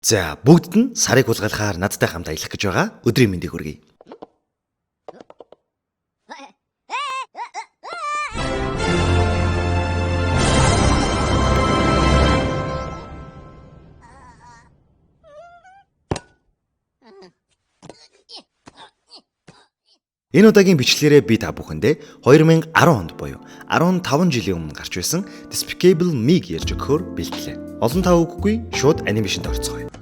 За, бүгдд нь сарыг хулгайлахаар надтай хамт аялах гэж байгаа өдрийн мэндийг хүргэе. Энэ удаагийн бичлэгээрээ би та бүхэндээ 2010 онд буюу 15 жилийн өмнө гарч байсан Despicable Me-г ярьж өгөхөөр бэлтлээ. Олон та үггүй шууд анимашнд орцгоё.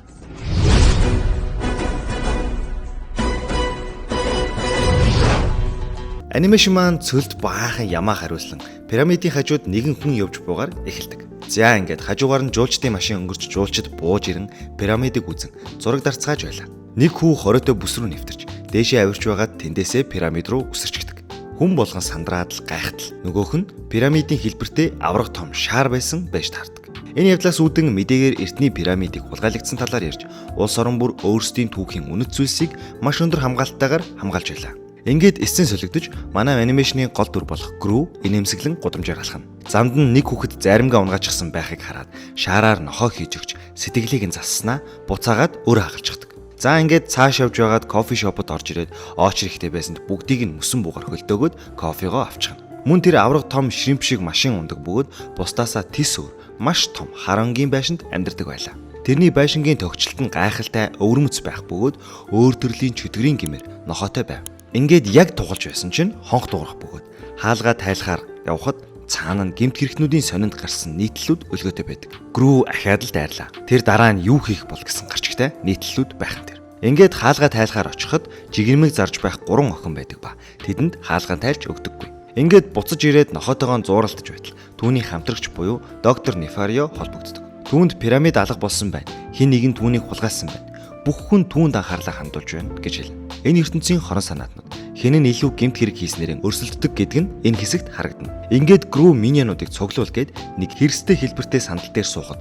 Анимашн маань цөлд баахан ямаа хариулсан пирамидын хажууд нэгэн хүн явж буугаар эхэлдэг. За ингээд хажуугаар нь жуулчдын машин өнгөрч жуулчид бууж ирэн пирамидыг үзэн зураг дарцгааж байлаа. Нэг хүү хориотой бүс рүү нэвтэрч дээшээ авирч байгаад тэндээсээ пирамид руу үсэрчдэг. Хүн болгон сандраад л гайхтал. Нөгөөх нь пирамидын хэлбэртэй авраг том шар байсан байж таардаг. Энэ явдлаас үүдэн мэдээгээр эртний пирамидыг хулгайлагдсан талаар ярьж улс орон бүр өөрсдийн түүхийн үнэт зүйлсийг маш өндөр хамгаалалтаагаар хамгаалж байлаа. Ингээд эцсийн солигдож манай анимашны гол дүр болох Гру инээмсэглэн гудамжаар алхана. Замд нь нэг хүүхэд заримгаа унгаачихсан байхыг хараад шаараар нохоо хийж өгч сэтгэлийг нь засснаа буцаагаад өөрөө хагалчихдаг. За ингээд цааш явж байгаад кофе шопод орж ирээд оочр ихтэй байсанд бүгдийг нь мөсөн буугаар хөлдөөгөөд кофегоо авчихна. Мөн тэр авраг том шримп шиг машин ундаг бөгөөд бусдаасаа тис өөр маш том харангийн байшинд амьдардаг байлаа. Тэрний байшингийн төгчлөлт нь гайхалтай өвөрмөц байх бөгөөд өөр төрлийн чөтгөрийн гимээр нохоотой байв. Ингээд яг тугалж байсан чинь хонх дуугарах бөгөөд хаалгаа тайлахаар явхад цаана нь гэмт хэрэгтнүүдийн сонинд гарсан нийтлэлүүд өлгөөтэй байдаг. Гру ахиад л дайрлаа. Тэр дараа нь юу хийх бол гэсэн гарчигтай нийтлэлүүд байх нь тэр. Ингээд хаалгаа тайлахаар очиход жигэрмэг зарж байх 3 охин байдаг ба тэдэнд хаалгаа тайлж өгдөггүй. Ингээд буцаж ирээд нохоотойгоо зууралтаж байтал түүний хамтрагч буюу доктор Нефарио холбогддог. Түүнд пирамид алга болсон байна. Хэн нэгэн түүнийг хулгайлсан байна. Бүх хүн түүнд анхаарлаа хандуулж байна гэж хэлнэ. Энэ ертөнцийн хорон санаатнууд хэн нь илүү гэмт хэрэг хийснээрээ өрсөлддөг гэдэг нь энэ хэсэгт харагдана. Ингээд Гру миньонуудыг цуглуул гээд нэг хэрстэй хэлбэртэй сандал дээр суухад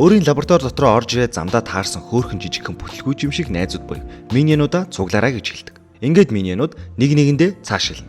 өөрийн лаборатори дотроо орж ирээд замдаа таарсан хөөрхөн жижигхэн бүтлгүүч юм шиг найзууд буюу миньонуудаа цуглаарай гэж хэлдэг. Ингээд миньонууд нэг нэгэндээ цаашилна.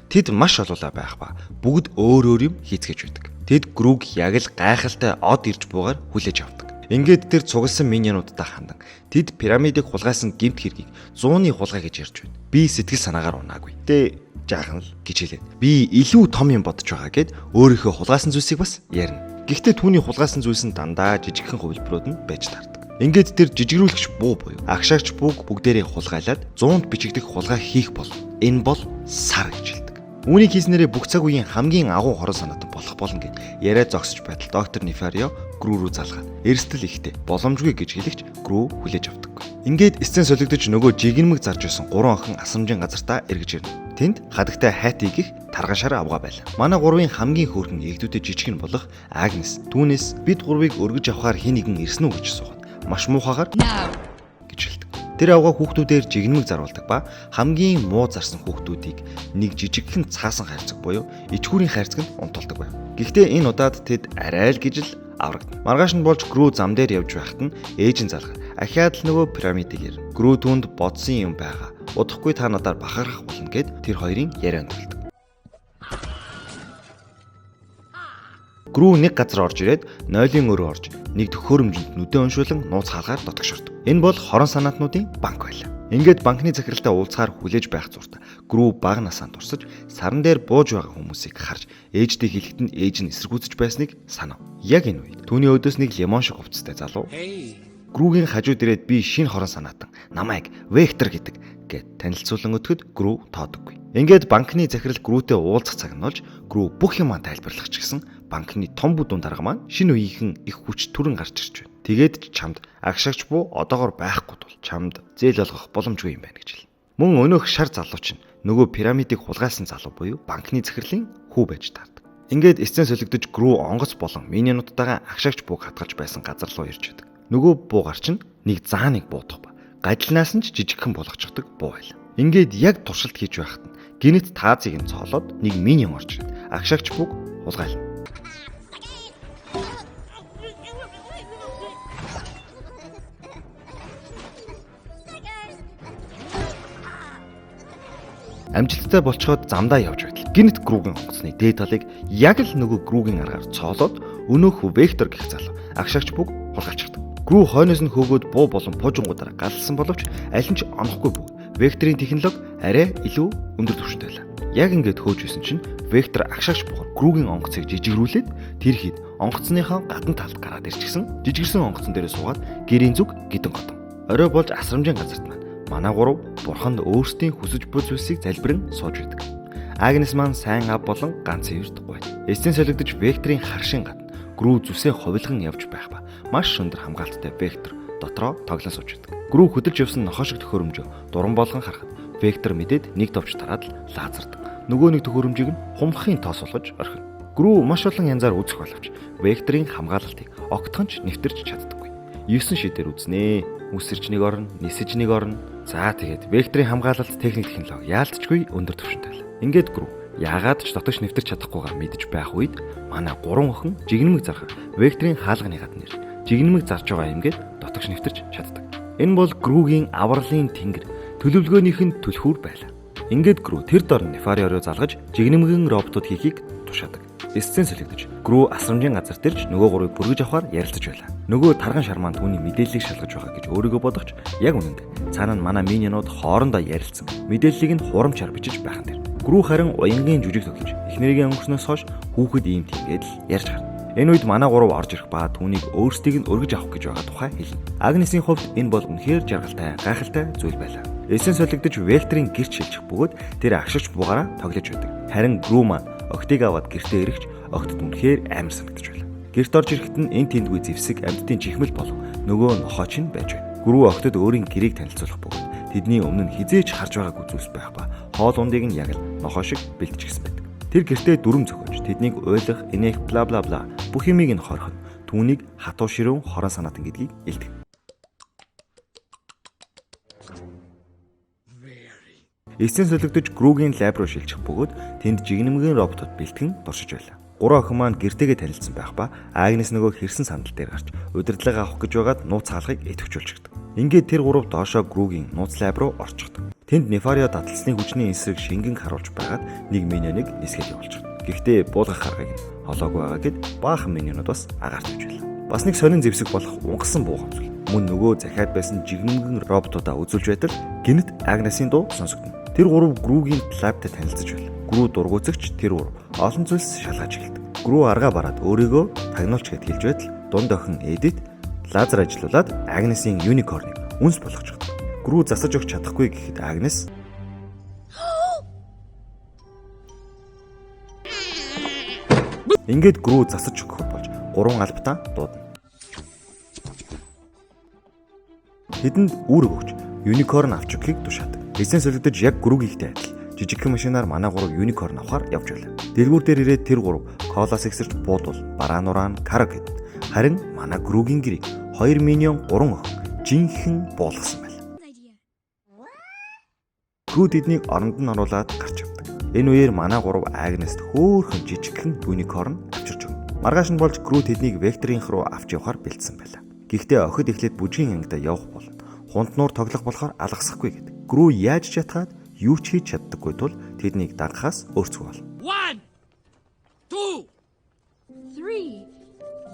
Тэд маш олуулаа байх ба бүгд өөр өөр юм хийцгээж байдаг. Тэд Груг яг л гайхалтай од ирж буугаар хүлээж авдаг. Ингээд тэр цугласан миньонуудтай хандан тэд пирамидыг хулгайлсан гэмт хэргийг 100-ны хулгай гэж ярьж байна. Би сэтгэл санаагаар унаагүй. Тэ жаахан л гэж хэлээд. Би илүү том юм бодож байгаа гэд өөрийнхөө хулгайлсан зүйлсийг бас ярина. Гэхдээ түүний хулгайлсан зүйлс нь дандаа жижигхэн хувилбарууд нь байж таардаг. Ингээд тэр жижигрүүлэгч буу буюу агшаагч бууг бүгдээрээ хулгайлаад 100-д бичигдэх хулгай хийх бол энэ бол сар гэж хэлдэг. Үүнийг хийснээрээ бүх цаг үеийн хамгийн агуу хорон санаатан болох болно гэд яриа зогсож байтал доктор Нефарио Гру рүү залгаад эрсдэл ихтэй боломжгүй гэж хэлэгч Гру хүлээж авдаггүй. Ингээд эцсийн солигдож нөгөө жигнэмэг зарж байсан 3 охин асрамжийн газартаа эргэж ирнэ. Тэнд хадагтай хайт игэх тарган шар авгаа байлаа. Манай гурвын хамгийн хөөрхөн эгдүүдэд жижиг нь болох Агнес түүнээс бид гурвыг өргөж авахаар хэн нэгэн ирсэн үү гэж асуухад маш муухагаар гэж хэлдэг. Тэр авгаа хүүхдүүдээр жигнэмэг заруулдаг ба хамгийн муу зарсан хүүхдүүдийг нэг жижигхэн цаасан хайрцаг буюу ичгүүрийн хайрцагт унтуулдаг байв. Гэхдээ энэ удаад тэд арай л гэж л аврагдана. Маргааш нь болж Гру зам дээр явж байхад нь ээж нь залгаад ахиад л нөгөө пирамидыг ярина. Гру түүнд бодсон юм байгаа. Удахгүй та надаар бахархах болно гэд тэр хоёрын ярианд төлдөг. Гру нэг газар орж ирээд нойлын өрөө орж нэг төхөөрөмжөнд нүдэ уншуулан нууц хаалгаар дотгошордог. Энэ бол хорон санаатнуудын банк байлаа. Ингээд банкны захиралтай уулзахаар хүлээж байх зуртаа Гру бага насаа турсаж саран дээр бууж байгаа хүмүүсийг харж ээждээ хэлэхэд нь ээж нь эсэргүүцэж байсныг санав. Яг энэ үед түүний өдөөс нэг лимон шиг хувцастай залуу Гругийн хажууд ирээд би шинэ хорон санаатан намайг Вектор гэдэг гэд танилцуулан өдөхөд Гру тоодоггүй. Ингээд банкны захирал Грутэй уулзах цаг нь болж Гру бүх юмаа тайлбарлах ч гэсэн банкны том бүдүүн дарга маань шинэ үеийнхэн их хүч түрэн гарч ирж байна. Тэгээд ч чамд агшаагч буу одоогор байхгүй тул чамд зээл олгох боломжгүй юм байна гэж хэлнэ. Мөн өнөөх шар залуу чинь нөгөө пирамидыг хулгайлсан залуу буюу банкны захирлын хүү байж таардаг. Ингээд эцсийн солигдож Гру онгоц болон миньонуудтайгаа агшаагч бууг хадгалж байсан газар руу ирж байдаг. Нөгөө буугаар чинь нэг зааныг буудах ба гадлнаас нь ч жижигхэн болгочихдог буу байлаа. Ингээд яг туршилт хийж байхад нь Гинэт таазыг нь цоолоод нэг minion орж ирээд агшаагч буг хулгайлна. Амжилттай болцоход замдаа явж байтал гинэт Гругийн онгоцны дээд талыг яг л нөгөө Гругийн аргаар цоолоод өнөөх Вектор гэх залуу агшаагч буг хулгайлчихдаг. Гру хойноос нь хөөгөөд буу болон пуужингуудаараа галлсан боловч аль нь ч онохгүй бөгөөд Векторын технологи арай илүү өндөр түвшинтэй байлаа. Яг ингээд хөөж исэн чинь Вектор агшаагч бугаар Гругийн онгоцыг жижигрүүлээд тэр хэд онгоцныхоо гадна талд гараад ирчихсэн. Жижигэрсэн онгоцон дээрээ суугаад гэрийн зүг гидэн готон. Орой болж асрамжийн газарт маань манай гурав бурханд өөрсдийн хүсэж буй зүйлсийг залбирэн сууж байдаг. Агнес маань сайн ав болон ганц эвэрт гуйд. Эцсийн солигдож Векторын харшин гадна Гру зүсээ хувилган явж байх ба маш өндөр хамгаалттай Вектор дотроо тоглон сууж байдаг. Гру хөдөлж явсан нохоо шиг төхөөрөмжөө дуран болгон харахад Вектор мэдээд нэг товч тараад л лазердаг. Нөгөө нэг төхөөрөмжийг нь хумхын тоос болгож орхино. Гру маш олон янзаар үзэх боловч Векторын хамгаалалтыг огтхон ч нэвтэрч чаддаггүй. 9 шидээр үзнэ. Үсэрч нэг орно, нисэж нэг орно. За тэгээд Векторын хамгаалалт техник технологи яалтчгүй өндөр түвшинтэй байлаа. Ингээд Гру яагаад ч дотогш нэвтэрч чадахгүйгаа мэдэж байх үед манай гурван охин жигнэмэг зархаар Векторын хаалганы гадна ирж жигнэмэг зарж байгаа юм гээд дотогш нэвтэрч чаддаг. Энэ бол Гругийн авралын тэнгэр төлөвлөгөөнийх нь түлхүүр байлаа. Ингээд Гру тэр дор Нефарио руу залгаж жигнэмгэн роботууд хийхийг тушаадаг. Эсцэн солигдож Гру асрамжийн газар дэрж нөгөө гурвыг бүргэж авахар ярилцаж байлаа. Нөгөө тарган шарман түүний мэдээллийг шалгаж байгаа гэж өөрийгөө бодогч яг үнэндээ цаана нь манай миньонууд хоорондоо ярилцсан мэдээллийг нь хурамчаар бичиж байх нь тэр. Гру харин уянгийн жүжиг тоглож эхнэрийн өнгөрснөөс хойш хүүхэд ийм тийгээд л ярьж гарна. Энэ үед манай гурав орж ирэх ба түүнийг өөрсдийг нь өргөж авах гэж байгаа тухай хэлнэ. Агнесийн хувьд энэ бол үнэхээр жаргалтай, гайхалтай зүйл байлаа. Эсэн солигдож Векторын гэрч шилжих бөгөөд тэр агшигч бугаараа тоглож байдаг. Харин Гру маань охидыг аваад гэртээ ирэхч охидод үнэхээр амар санагдаж байлаа. Гэрт орж ирэхэд нь энэ тэндгүй зэвсэг амьтдын чихмэл болон нөгөө нохойч нь байж байна. Гру охидод өөрийн гэрийг танилцуулах бөгөөд тэдний өмнө нь хизээж харж байгаагүй зүйлс байх ба хоол ундыг нь яг л нохой шиг бэлтжигсэн байдаг. Тэр гэртээ дүрм зохиож тэднийг уйлах, инээх бла бла бла бүх юмыг нь хорхоно. Түүнийг хатуу ширүүн хорон санаатан гэдгийг элдэг. Эцсийн солигдож Гругийн лаб руу шилжих бөгөөд тэнд жигнэмгийн роботууд бэлтгэн туршиж байлаа. Гурван охин маань гэртээгээ танилцсан байх ба Агнес нөгөө хэрсэн сандал дээр гарч удирдлага авах гэж байгаад нууц хаалгыг идэвхжүүлчихдэг. Ингээд тэр гурав доошоо Гругийн нууц лаб руу орчихдог. Тэнд Нефарио таталцлын хүчний эсрэг шингэн харуулж байгаад нэг миньоныг нисгээд явуулчихдаг. Гэхдээ буулгах аргыг нь холоогүй байгаа гэд баахан миньонууд бас агаар тавьж байлаа. Бас нэг сонин зэвсэг болох унгасан буугамжлал. Мөн нөгөө захиад байсан жигнэмгэн роботуудаа үзүүлж байтал гинэт Агнесийн дуу сонсогдоно. Тэр гурав Гругийн лабтай танилцаж байлаа. Гру дургуутсагч тэр гурав олон зүйлс шалгаж эхэлдэг. Гру аргаа бараад өөрийгөө тагнуулч гэд хэлж байтал дунд охин Эдит лазер ажилуулад Агнесийн юникорныг үнс болгочихдог. Гру засаж өгч чадахгүй гэхэд Агнес ингээд Гру засаж өгөхөр болж гурван албатаа дуудана. Тэдэнд үүрэг өгч юникорн авч өгөхийг тушаадаг. Эцсийн солигдож яг Гругийнхтэй адил жижигхэн машинаар манай гурав юникорн авахар явж байлаа. Дэлгүүр дээр ирээд тэр гурав колоос ихсэрч буудвал бараа нураан кара гэд. Харин манай Гругийн гэрийг 2 миньон 3 охин жинхэнэ буулгасан байлаа. Гру тэднийг оронд нь оруулаад гарч явдаг. Энэ үеэр манай гурав Агнест хөөхөн жижигхэн юникорн авчирч өгнө. Маргааш нь болж Гру тэднийг Векторынх руу авч явахар бэлдсэн байлаа. Гэхдээ охид эхлээд бүжгийн ангидаа явах болно. Хунт нуур тоглох болохоор алгасахгүй гэдэг. Гру яаж чатгаад юу ч хийж чаддаггүй тул тэднийг дагахаас өөрцгөө болно. 1, 2, 3,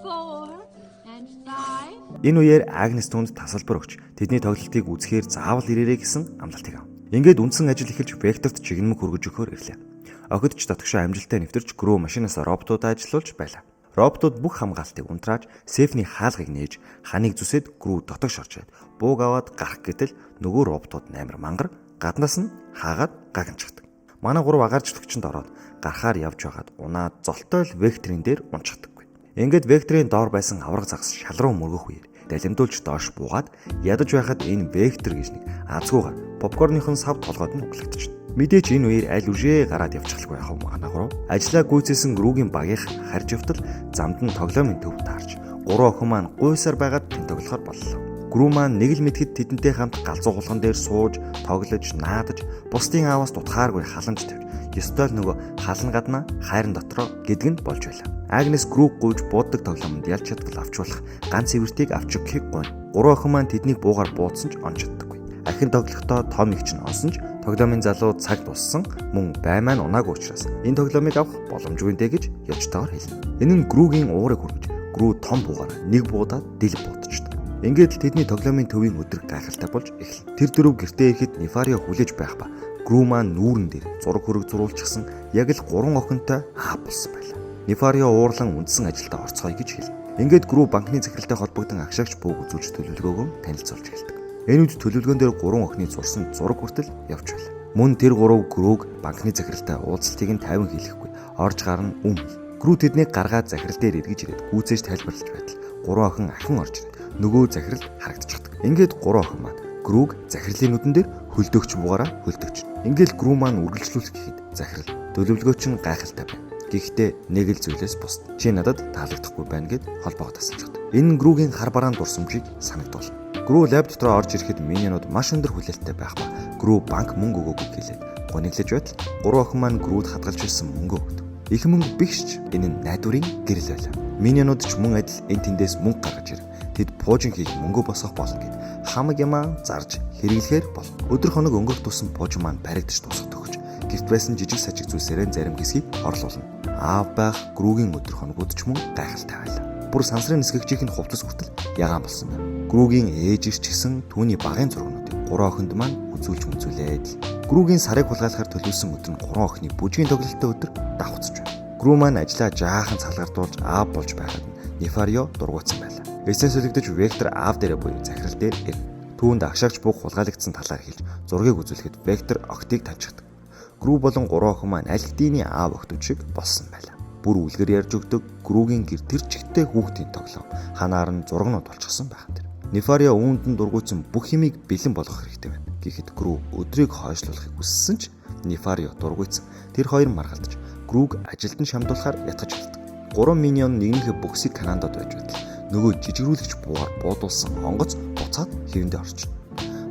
4, and 5. Энэ үеэр Агнес түүнд тасалбар өгч тэдний тоглолтыг үзэхээр заавал ирээрэй гэсэн амлалтыг авна. Ингээд үндсэн ажил эхэлж Векторт чигнэмэг хүргэж өгөхөөр ирлээ. Охид ч дотгошоо амжилттай нэвтэрч Гру машинаас роботуудаа ажилуулж байлаа. Роботууд бүх хамгаалтыг унтрааж, сейфний хаалгыг нээж, ханыг зүсээд Гру дотогш орж ирээд бууг аваад гарах гэтэл нөгөө роботууд амар мангар гаднаас нь хаагаад гагнчихдаг. Манай гурав агааржлагчинд ороод гарахаар явж байгаад унаад золтой л Векторын дээр унчихдаггүй. Ингээд Векторын доор байсан авраг загас шал руу мөргөх үеэр далимдуулж доош буугаад ядаж байхад энэ Вектор гэж нэг азгүйгээр попкорныхон сав толгойд нь углагдчихна. Мэдээч энэ үеэр аль үшээ гараад явчихлгүй яхав манай гурав. Ажлаа гүйцээсэн Гругийн багийнх харж явтал замд нь тоглоомын төв таарч гурван охин маань гуйсаар байгаад тэн тоглохоор боллоо. Гру маань нэг л мэдэхэд тэдэнтэй хамт галзуу хулган дээр сууж, тоглож, наадаж, бусдын ааваас дутхааргүй халамж тавьж, ёстой л нөгөө халан гаднаа хайран дотроо гэдэг нь болж байлаа. Агнес Груг гуйж бууддаг тоглоомонд ялж чадвал авчуулах ганц эвэртийг авч өгөхийг гуйна. Гурван охин маань тэднийг буугаар буудсан ч онж чаддаггүй. Ахин тоглохдоо том их чинь онсон ч тоглоомын залуу цаг дуссан мөн бай маань унаагүй учраас энэ тоглоомыг авах боломжгүй дээ гэж ёжтойгоор хэлнэ. Энэ нь Гругийн уурыг хүргэж Гру том буугаар нэг буудаад дил буудчихдаг. Ингээд л тэдний тоглоомын төвийн өдөр гайхалтай болж эхэлнэ. Тэр дөрөв гэртээ ирэхэд Нефарио хүлээж байх ба Гру маань нүүрэн дээр зураг хөрөг зуруулчихсан яг л гурван охинтой аав болсон байлаа. Нефарио уурлан үндсэн ажилдаа орцгоё гэж хэлнэ. Ингээд Гру банкны захиралтай холбогдсон агшаагч бууг үзүүлж төлөвлөгөөгөө танилцуулж эхэлдэг. Энэ үед төлөвлөгөөн дээр гурван охины зурсан зураг хүртэл явж байлаа. Мөн тэр гурав Груг банкны захиралтай уулзалтыг нь тайван хийлгэхгүй орж гарна үм. Гру тэднийг гаргаад захирал дээр эргэж ирээд гүйцээж тайлбарлаж байтал гурван охин ахин орж ирээд нөгөө захиралд харагдчихдаг. Ингээд гурван охин маань Груг захирлын нүдэн дээр хөлдөөгч буугаараа хөлдөөгч. Ингээд Гру маань үргэлжлүүлэх гэхэд захирал төлөвлөгөө чинь гайхалтай байна. Гэхдээ нэг л зүйлээс бусд чи надад таалагдахгүй байна гэд холбоогоо тасалж чаддаг. Энэ нь Гругийн хар бараан дурсамжийг санагдуулна. Гру лаб дотроо орж ирэхэд миньонууд маш өндөр хүлээлттэй байх ба Гру банк мөнгө өгөөгүй гэлээд гуниглаж байтал гурван охин маань Груд хадгалж ирсэн мөнгөө өгдөг. Их мөнгө бигшч энэ нь найдварын гэрэл байлаа. Миньонууд ч мөн адил энэ тэндээс мөнгө гаргаж ирэв. Тэд пуужин хийх мөнгө босгох болно гэд хамаг юмаа зарж хэрэглэхээр болно. Өдөр хоног өнгөрөх тусам пуужин маань баригдаж дуусах төгөж гэрт байсан жижиг сажиг зүйлсээрээ зарим хэсгийг орлуулна. Аав байх Гругийн өдөр хоногуд ч мөн гайхалтай байлаа. Бүр сансрын нисгэгчийн хувцас хүртэл ягаан болсон байна. Гругийн ээж ирч гисэн түүний багын зургнуудыг гурван охинд маань үзүүлж мүзүүлээд л. Гругийн сарыг хулгайлахаар төлөвлөсөн өдөр нь гурван охины бүжгийн тоглолттой өдөр давхцаж байна. Гру маань ажлаа жаахан салгардуулж аав болж байхад нь Нефарио дургуутсан байлаа. Эсэн солигдож Вектор аав дээрээ буюу захирал дээр ирнэ. Түүнд агшаагч бууг хулгайлагдсан талаар хэлж зургийг үзүүлэхэд Вектор охтыг таньчихдаг. Гру болон гурван охин маань аль хэдийний аав охтууд шиг болсон байлаа. Бүр үлгэр ярьж өгдөг Гругийн гэр тэр чигтээ хүүхдийн тоглоом ханаар нь зургнууд болчихсон байх тэр. Нефарио үүнд нь дургуутсан бүх юмыг бэлэн болгох хэрэгтэй байна. Гэхэд Гру өдрийг хойшлуулахыг хүссэн ч Нефарио дургуутсан. Тэр хоёр маргалдаж Груг ажилд нь шамдуулахаар ятгах болдог. Гурван миньон нэгнийхээ бөхсийг Канадад байж байтал нөгөө жижигрүүлэгч буугаар буудулсан онгоц буцаад хэвэндээ орчихно.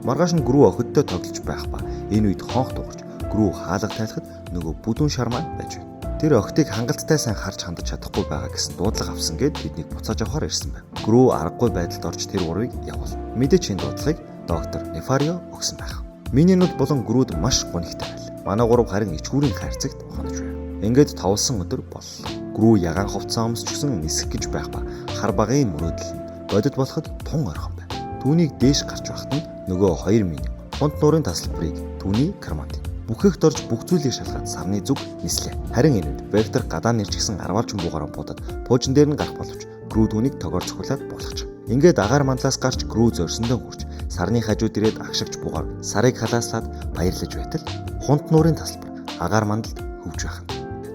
Маргааш нь Гру охидтой тоглож байх ба энэ үед хонх дуугарч Гру хаалга тайлахад нөгөө бүдүүн шар маань байж байна. Тэр охидыг хангалттай сайн харж хандаж чадахгүй байгаа гэсэн дуудлага авсан гэд тэднийг буцааж авахар ирсэн байна. Гру аргагүй байдалд орж тэр гурвыг явуул. Мэдээч энэ дуудлагыг доктор Нефарио өгсөн байх. Миньонууд болон Груд маш гунигтай байл. Манай гурав харин ичгүүрийн хайрцагт хонож байв. Ингээд товлсон өдөр боллоо. Гру ягаан хувцас өмсчихсэн нисэх гэж байх ба хар багын мөрөөдөл нь бодит болоход тун орхон байв. Түүнийг дээш гарч байхад нь нөгөө хоёр миньон хунт нуурын тасалбарыг түүний карманд бүхэхт орж бүх зүйлийг шалгаад сарны зүг нислээ. Харин энэ үед Вектор гадаа нэрчгсэн арвалжин буугаараа буудаад пуужин дээр нь гарах боловч Гру түүнийг тогоор цохиулаад буулгачих. Ингээд агаар мандлаас гарч Гру зорьсондоо хүрч сарны хажууд ирээд агшигч буугаар сарыг халааслаад баярлаж байтал хунт нуурын тасалбар агаар мандалд хөвж байх нь.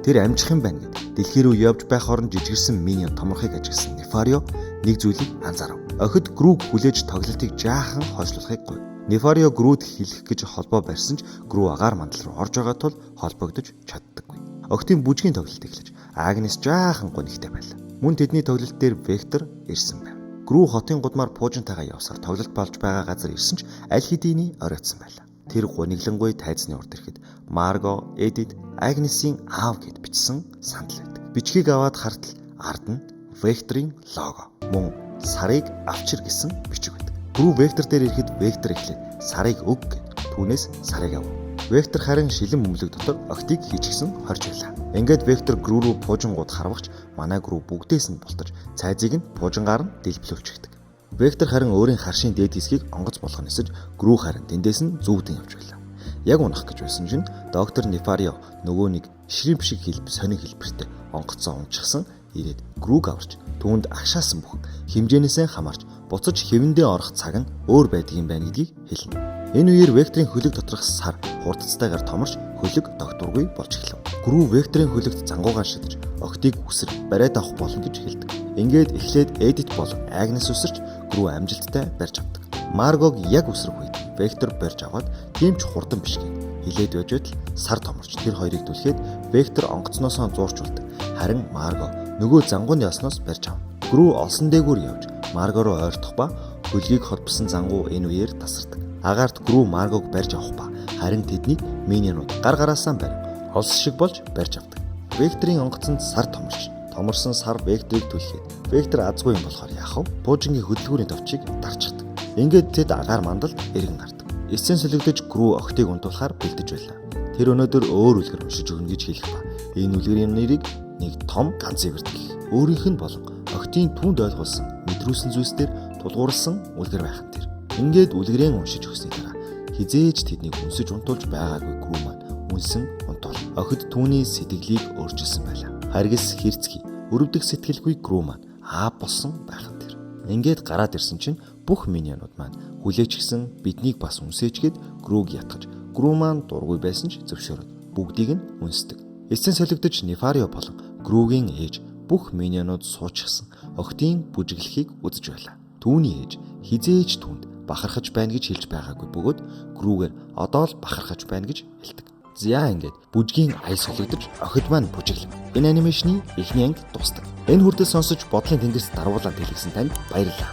Тэр амжих юм байна гэд дэлхий рүү явж байх хооронд жижигэрсэн миньон томорхыг ажигласан Нефарио нэг зүйлийг анзаарав. Охид Груг хүлээж тоглолтыг жаахан хойшлуулахыг гуйв. Нефарио Груд хэлэх гэж холбоо барьсан ч Гру агаар мандал руу орж байгаа тул холбогдож чаддаггүй. Охидын бүжгийн тоглолт эхлэж Агнес жаахан гунигтай байлаа. Мөн тэдний тоглолт дээр Вектор ирсэн байв. Гру хотын гудмаар пуужинтайгаа явсаар тоглолт болж байгаа газар ирсэн ч аль хэдийний оройтсан байлаа. Тэр гуниглангүй тайзны урд ирэхэд Марго, Эдит, Агнесийн аав гэд бичсэн сандал байдаг. Бичгийг аваад хартал ард нь Векторын лого мөн сарыг авчир гэсэн бичиг байдаг. Гру Вектор дээр ирэхэд Вектор эхлээд сарыг өг гэд түүнээс сарыг ав. Вектор харин шилэн бөмбөлөг дотор охидыг хийчихсэн хорж байлаа. Ингээд Вектор Гру руу пуужингууд харвахч манай Гру бүгдээс нь бултаж цайзыг нь пуужингаар нь дэлбэлүүлчихдэг. Вектор харин өөрийн харшийн дээд хэсгийг онгоц болгох нисэж Гру харин тэндээс нь зүүдэн явж байлаа. Яг унах гэж байсан чинь доктор Нефарио нөгөө нэг шримп шиг хэлб сонин хэлбэртэй онгоцоо унчихсан ирээд Груг аварч түүнд агшаасан бүхэн хэмжээнээсээ хамаарч буцаж хэвэндээ орох цаг нь өөр байдаг юм байна гэдгийг хэлнэ. Энэ үеэр Векторын хөлөг доторх сар хурдцтайгаар томорч хөлөг догтургүй болж эхлэв. Гру Векторын хөлөгт зангуугаан шидэж охидыг үсэр бариад авах болно гэж хэлдэг. Ингээд эхлээд Эдит болон Агнес үсэрч Гру амжилттай барьж авдаг. Маргог яг үсрэх үед Вектор барьж аваад тийм ч хурдан биш гэн хилээд байж байтал сар томорч тэр хоёрыг түлхээд Вектор онгоцноосоо зуурч болдог. Харин Марго нөгөө зангууны осноос барьж авна. Гру олсон дээгүүр явж Марго руу ойртох ба Хөлгийг холбосон зангуу энэ үеэр тасардаг. Агаарт Гру Маргог барьж авах ба харин тэднийг миньонууд гар гараасаа барин олс шиг болж барьж авдаг. Векторын онгоцонд сар томорч, томорсон сар векторыг түлхээд вектор азгүй юм болохоор яах вэ? Пуужингийн хөдөлгүүрийн товчийг дарчихдаг. Ингээд тэд агаар мандалд эргэн гардаг. Эцсийн солигдож Гру охидыг унтуулахаар бэлдэж байлаа. Тэр өнөөдөр өөр үлгэр уншиж өгнө гэж хэлэх ба. Энэ үлгэрийн нэрийг нэг том ганц эвэрт гэх. Өөрийнх нь болон охидын түүнд ойлгуулсан мэдрүүлсэн зүйлс дээр тулгуурласан үлгэр байх нь тэр. Ингээд үлгэрээ уншиж өгсөний дараа хэзээ ч тэднийг үнсэж унтуулж байгаагүй Гру маань үнсэн унтуул. Охид түүний сэтгэлийг өөрчилсөн байлаа. Харгас хэрцгий өрөвдөх сэтгэлгүй Гру маань аа болсон байх нь тэр. Ингээд гараад ирсэн чинь бүх миньонууд маань хүлээчихсэн биднийг бас үнсээчгээд Груг ятгаж Гру маань дургүй байсан ч зөвшөөрөөд бүгдийг нь үнсдэг. Эцсийн солигдож Нефарио болон Гругийн ээж бүх миньонууд суучихсан охидын бүжиглэхийг үзэж байлаа. Түүний ээж хэзээ ч түүнд бахархаж байна гэж хэлж байгаагүй бөгөөд Гругээр одоо л бахархаж байна гэж хэлдэг. За ингээд бүжгийн ая солигдож охид маань бүжиглэв. Энэ animation ы эхний анги дуустдаг. Энэ хүртэл сонсож бодлын тэнгэрт даруулан тэлгэсэн танд баярлалаа.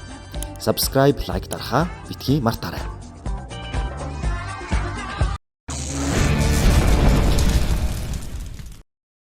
Subscribe, like дарахаа битгий мартаарай.